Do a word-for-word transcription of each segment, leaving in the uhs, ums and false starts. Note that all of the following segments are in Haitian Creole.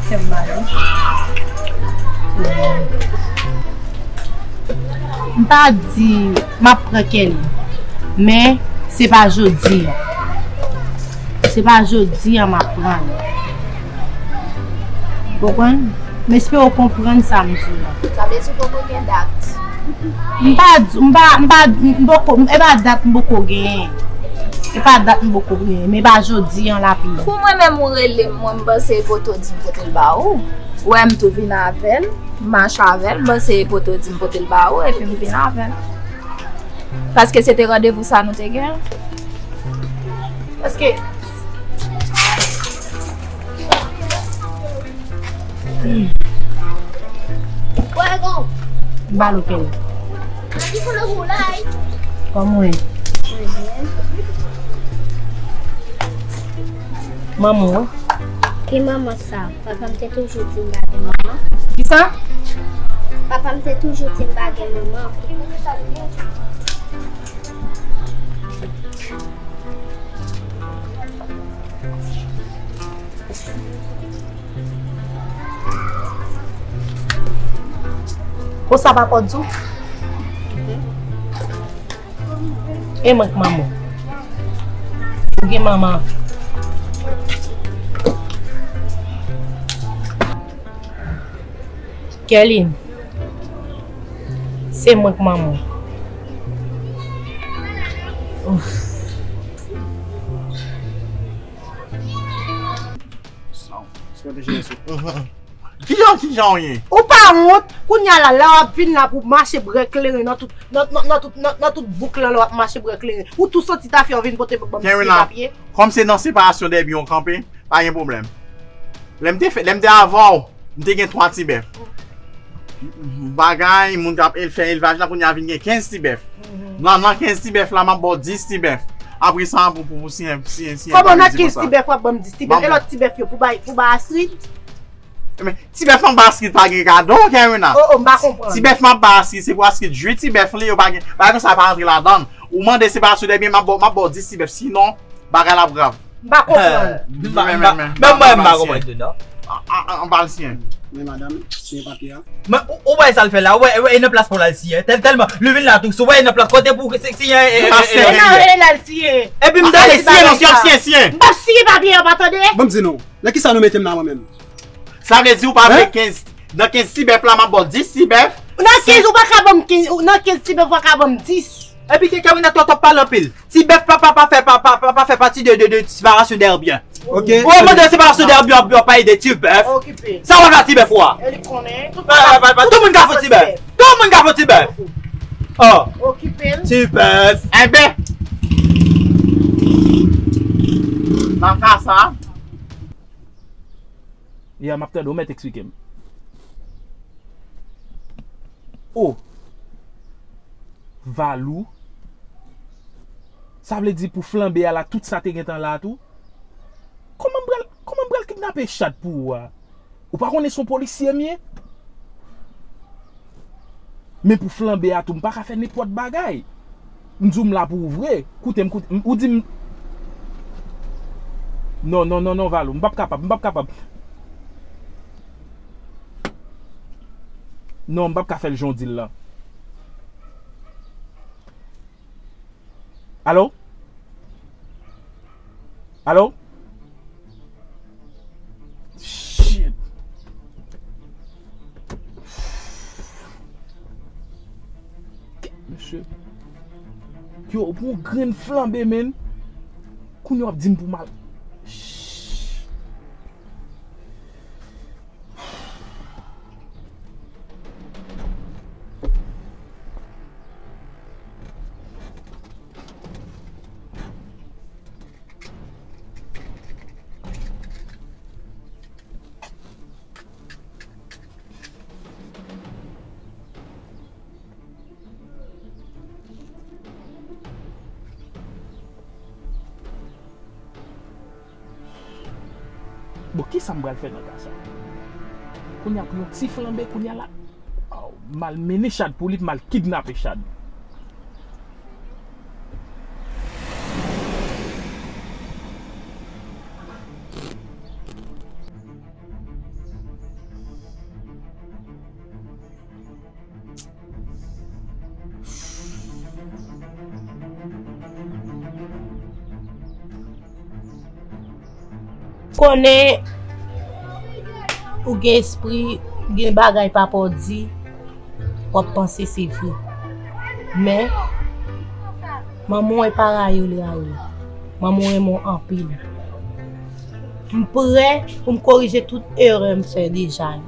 Fè m mal, wi. M pa di m ap pran Kelly, men se pa jodi a. Se pa jodi a m ap pran l. Ou konprann? M espere w konprann sa m di w la. Sa vle di w poko gen dat. M pa, m pa, m pa, m poko, e pa dat m poko genyen. E pa dat m poko genyen, men pa jodi an l ap ye. Pou mwen menm ou rele m, mwen m panse e poto di m pote l ba ou. Ou wè m tou vin avè l, m mache avè l, m panse e poto di m pote l ba ou, epi m vin avè l. Paske se te randevou sa nou te gen. Paske. Balo kè. Kòman w ye? Manman w? Ki manman sa? Papa m te toujou di m pa gen manman. Kisa? Papa m te toujou di m pa gen manman. Konsa papa w di w? E mwen k manman w. Ou gen manman. Kerline, se mwen k manman w. Ouf. Kijan, kijan w ye? Ou pa wont? Kounye a la, la w ap vin la pou mache bwè kleren nan tout, nan, nan, nan tout, nan, nan tout bouk lan, la w ap mache bwè kleren. Ou tou santi tafya w vin pote ban m siye papye? Kòm se nan separasyon dèbyen w kanpe, pa gen pwoblèm. Lè m te fè, lè m te avè w, m te gen twa ti bèf. Bagay, moun k ap el-, fè elvaj la, kounye a vin gen kenz ti bèf. Nan, nan kenz ti bèf la, m ap ba w dis ti bèf. Apre sa, pou, pou, pou siyen, siyen, siyen. Kòman nan kenz ti bèf w ap ban m dis ti bèf? E lòt ti bèf yo pou bay, pou bay Astrid? Men, ti bèf m ap bay Astrid pa gen kado, Kerline. Oh, oh, m pa konprann. Ti bèf m ap bay Astrid, se pou Astrid jwi ti bèf li, yo pa gen, bagay konsa pa rantre ladan l. Ou mande separasyon dèbyen, m ap ba w, m ap ba w dis ti bèf, sinon, bagay la ap grav. M pa konprann. M pa, m pa, menm mwen, m pa konprann tou, non. An, an, an, an ba l siyen. Men madanm, siyen papye a. Men, ou, ou wè sa l fè la, ou wè, ou wè, e nan plas pou l al siyen. Tèl, tèlman, li vin la tou, si w wè, e nan plas, kote pou si-, siyen, e, e, e, e, e, l al siyen. Epi m tande siyen, non, si w ap siyen, siyen. M p ap siyen papye a, pa tande. Ban m di nou, nan kisa nou mete m la, mwen menm? Sa vle di ou pa vle kenz, nan kenz ti bèf la, m ap ba w dis ti bèf. Nan kenz, ou pa ka ban m kenz, ou, nan kenz ti bèf, ou pa ka ban m dis. Epi ke Kerline twò, twò pale anpil. Ti bèf pa, pa, pa fè, pa, pa, pa, pa fè pati de, de, de separasyon dèbyen. Ok. Ou mande separasyon dèbyen, ou pa ede ti bèf. Okipe. Sa w ap fè ti bèf ou a? E li konnen. Pa, pa, pa, pa, tout moun ka fè ti bèf. Tout moun ka fè ti bèf. Oh. Okipe l. Ti bèf. Enben. Nan ka sa. Ya, m ap tande w, mèt eksplike m. O! Valou. Sa vle di pou flanbe a la, tout sa te gentan la tou? Kòman m pral, kòman m pral kidnape chat pou ou a? Ou pa konnen se yon polisye m ye? Men pou flanbe a tou, m pa ka fè nenpòt bagay. M di w m la pou ou vre. Koute m, koute m, ou di m. Non, non, non, non, Valou, m p ap kapab, m p ap kapab. Non, m p ap ka fè l jan w di l lan. Alo? Alo? Shit. Mesye. Yo, pou yon grenn flanbe, men. Kounye w ap di m pou m al. Shit. Bon, kisa m pral fè nan ka sa? Kounye a pou yon ti flanbe, kounye a la. Oh, m al mennen Chad pou li, m al kidnape Chad. konnen ou gen espri, gen bagay papa w di, w ap panse se vre. Men, manman w e pa rayi w li rayi w. Manman w renmen w anpil. M prè pou m korije tout erè m fè deja yo.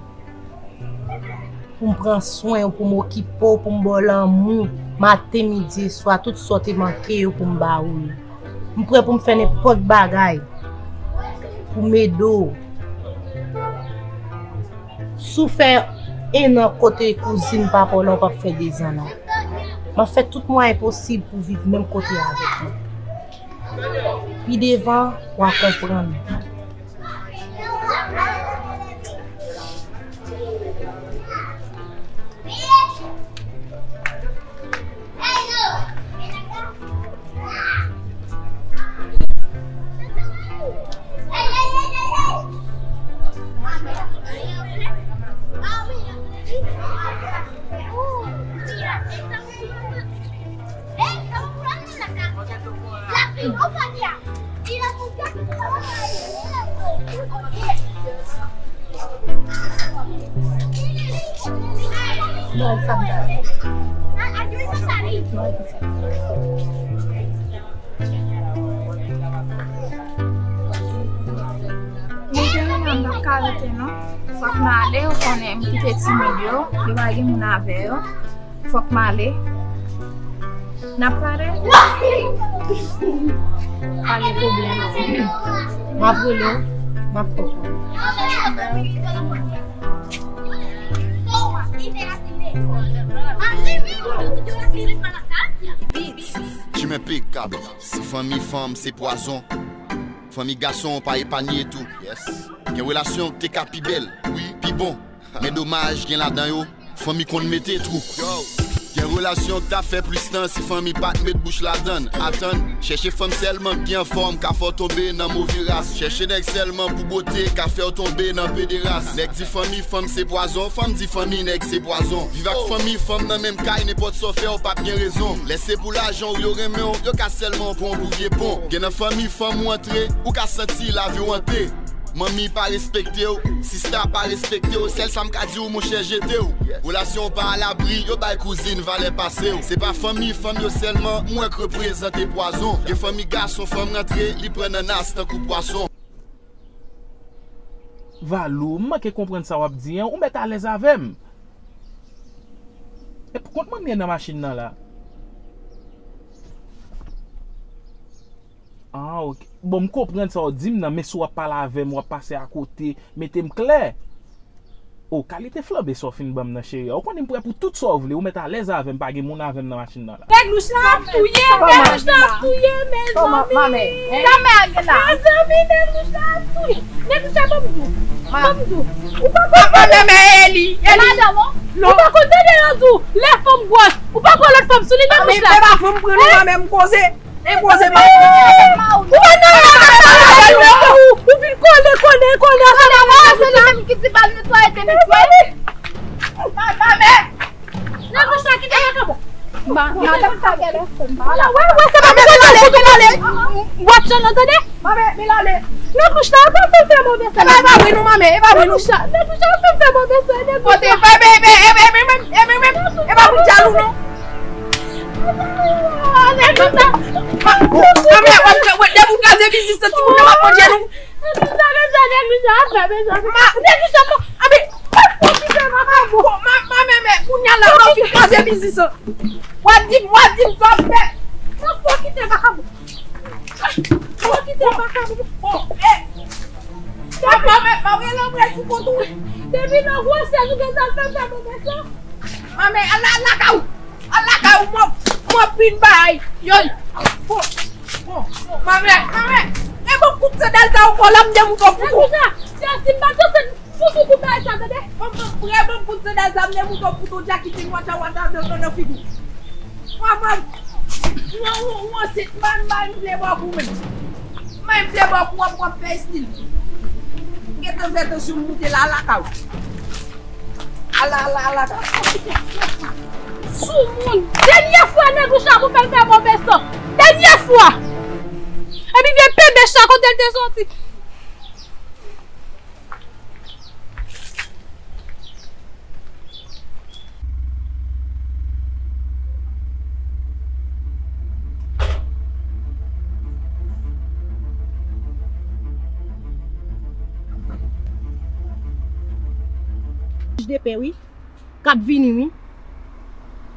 Pou m pran swen w, pou m okipe w, pou m ba w lanmou, maten, midi e swa, tout sa w te manke yo pou m ba ou yo. M prè pou m fè nenpòt bagay pou m ede w. Si w fè en an kote kouzin papa w la, w p ap fè dezan la. M ap fè tout mwayen posib pou viv menm kote avèk ou. Pi devan, w a konprann. Mwen te renmen m pa ka rete non. Fòk m ale, ou konnen m kite timoun yo, yo pa gen moun avè yo. Fòk m ale. N ap pale? Pa gen pwoblèm. M ap rele w, m ap fè w konnen. Beats. Jim Impeccable. Si fanmi fanm se pwazon, fanmi gason pa epanye tou. Yes. Gen relasyon ki te ka pi bèl, wi, pi bon. Men domaj, gen ladan yo fanmi konn mete twou. Yo, gen relasyon ki ta fè plis tan si fanmi pa t met bouch ladann. Atann, chèche fanm sèlman ki anfòm ka fè w tonbe nan move ras. Chèche nèg sèlman pou bote ka fè w tonbe nan pederas. Nèg di fanmi fanm se pwazon, fanm di fanmi nèg se pwazon. Viv ak fanmi fanm nan menm kay, nenpòt sa w fè w p ap gen rezon. Lè se pou lajan w yo renmen w, yo ka sèlman pran w pou vye pon. Gen nan fanmi fanm ou antre, ou ka santi lavi w ante. Manmi pa respekte w, sista pa respekte w, sèl sa m ka di w monchè jete w. Relasyon w pa alabri, yo bay kouzin valè pase w. Se pa fanmi fanm yo sèlman m wè k reprezante pwazon. Gen fanmi gason fanm rantre, li pran nan nas tankou pwason. Valou, m manke konprann sa w ap di an, ou mèt alèz avè m. E pou kont manmi an nan machin nan la? Ah, ok. Bon, m konprann sa w di m nan, men si w ap pale avè m, w ap pase akote, mete m klè. O, kalite flanbe sa w fin ban m nan, cheri a. Ou konnen m prè pou tout sa w vle, ou mèt alèz avè m, pa gen moun avè m nan machin nan la. Nèg louch la ap touye m, nèg louch la ap touye m, mezanmi. Mezanmi, nèg louch la ap touye m. Nèg louch la, ban m di w. Ban m di w. Ou pa konn kote. Madanm ou? Non. Ou pa konn tande yo di w, lè fanm gwòs, ou pa pran lòt fanm sou li, nèg louch la. Mami, e pa fanm pran non, mwen menm koze. E koze pa. Ou pa nan ou vin kole, kole, kole ansanm avè m. Se li menm ki di ba l netwaye tenis mwen. Papa, men. Nan kouch la, kite m ak bon. Madanm sa genlè fè m pa la. Wè, wè, se pa pou kote ou kote ale. W ap janm tande. Mami, men l ale. Nan kouch la, ou pa fè m fè move sa. E pa, e pa vre non, mami, e pa vre non. Nan kouch la, nan kouch la, ou fè m fè move sa. Kote, e pa, e pa, e pa pou jalou non. Mami, w ap fè, w ap, depi w kraze biznis lan, timoun nan w ap manje nou. Sa, men sa, nèg li sa ap fè, men sa. Ma, nèg li sa, ma, a, men, pa pwofite, ma, ma, bon, ma, ma, men, men, kounye a la, w ap fin kraze biznis lan. W ap di m, w ap di m sa w ap fè. Pa pwofite, ma, bon. Pa pwofite, ma, bon. Bon, eh. Ma, ma, men, ma, rele w prè sou kont ou. Depi nan gwosès ou gentan fè, fè move sa. Ma, men, al la, al lakay ou. Al lakay ou, mwen, mwen fin bay. Yo, bon, bon, manmè, manmè, e bon kout sandal sa ou kò la, m demoute w pou tou. Nèg sa, si m pa t fouti koupe sa, tande. Bon, bon, vrè bon kout sandal sa, m demoute w pou tou, Jackie Chan, wata, wata, nan, nan, nan figi. Mwen, mwen, mwen, mwen, mwen, sit, mwen, mwen, m vle bò kou menm. Mwen, m vle bò kou, w ap, w ap fè estil. Gentan fè tansyon m moute la, lakay ou. Ala, ala, ala. Soumoun. Dènyè fwa nèg ou sa pou fè l fè move san. Dènyè fwa. Epi vye pebe sa kote l te soti. De pè, wi. K ap vini, wi.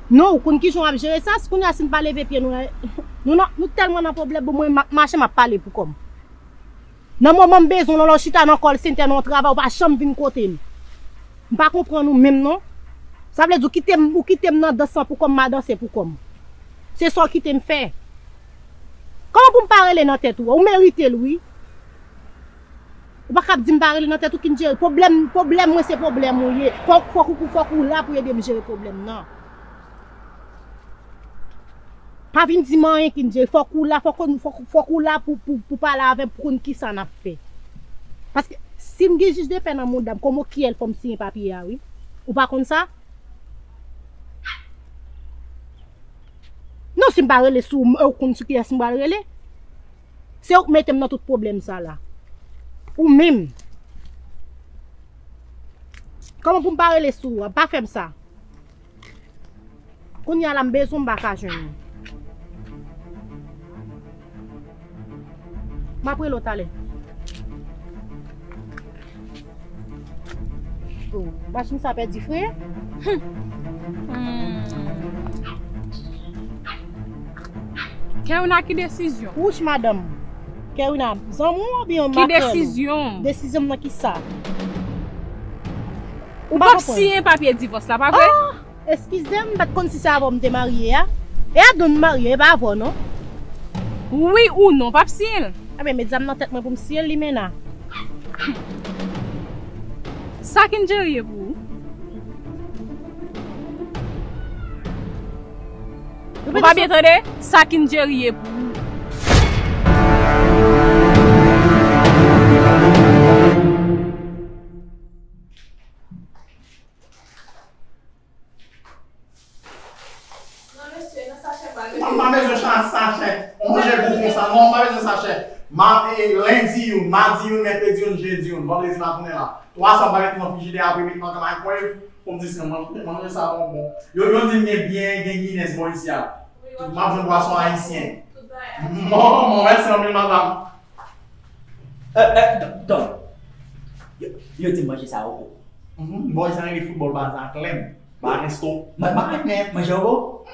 Non, ou konn kijan w ap jere sa? Si kounye a, si n pa leve pye nou, nou, nan- nou tèlman nan pwoblèm, bon, mwen, m ap mache, m ap pale pou kò m. Nan moman m bezwen w, lè w chita nan call center, nan yon travay, ou pa janm vin kote m. M pa konprann ou menm, non. Sa vle di, ou kite m, ou kite m nan dans lan pou kò m, m a danse pou kò m. Se sa w kite m fè. Kòman pou m pa rele nan tèt ou? Ou merite l, wi. Ou pa kab di m pa rele nan tèt ou, Kindjeri. Pwoblèm, pwoblèm mwen se pwoblèm ou ye. Fòk, fòk, ou- fòk ou la pou ede m jere pwoblèm nan. Pa vin di m anyen, Kindjeri. Fòk ou la, fòk, ou- fòk, fòk ou la pou, pou, pou pale avè m, pou konn kisa n ap fè. Paske si m gen jij de pè nan mouda m, kòman ki èl fò m siyen papye a, wi. Ou pa konn sa? Non, si m pa rele sou ou, ou konn sou kiyès m pral rele? Se ou k mete m nan tout pwoblèm sa la. Ou menm. Kòman pou m pa rele sou ou a? Pa fè m sa. Kounye a la, m bezwen w, m pa ka jwenn ou. M ap rele w talè. Oh, machin sa pèdi fren. Hmm. Kerwina, ki desizyon? Wouch, madanm. Kerwina, zanmi w oubyen makrèl ou? Ki desizyon? Desizyon m nan ki sa? Ou p ap siyen papye divòs la, pa vre? Ah! Eskize m, m pa t konn si se avè w m te marye a. E a don m marye, e pa avè w non. Wi ou non, p ap siyen l. Ebyen, met zam nan tèt mwen pou m siyen l, limena. Sa Kindjeri ye pou ou? Ou pa byen tande? Sa Kindjeri ye pou ou? Non, mesye, nan sachè pa gen. Mwen pa bezwen sa- sachè. On manje pou konsa. Non, mwen pa bezwen sachè. Ma, e, lendi youn, madi youn, mèkredi youn, jedi youn, vandredi m a tounen la. Twa sa m pa rete nan frijidè a, apre met nan microwave pou m di se manje, manje sa bonbon. Yo, yo di m gen byen, gen Guinness bò isi a. M ap jwenn bwason ayisyen. Bon, bon, mèsi anpil, madanm. Eh, eh, don, don. Yo, yo di m manje sa yo. Mhm, bò isi a rele foutbòl baza klèb. Ba resto. Manje yo.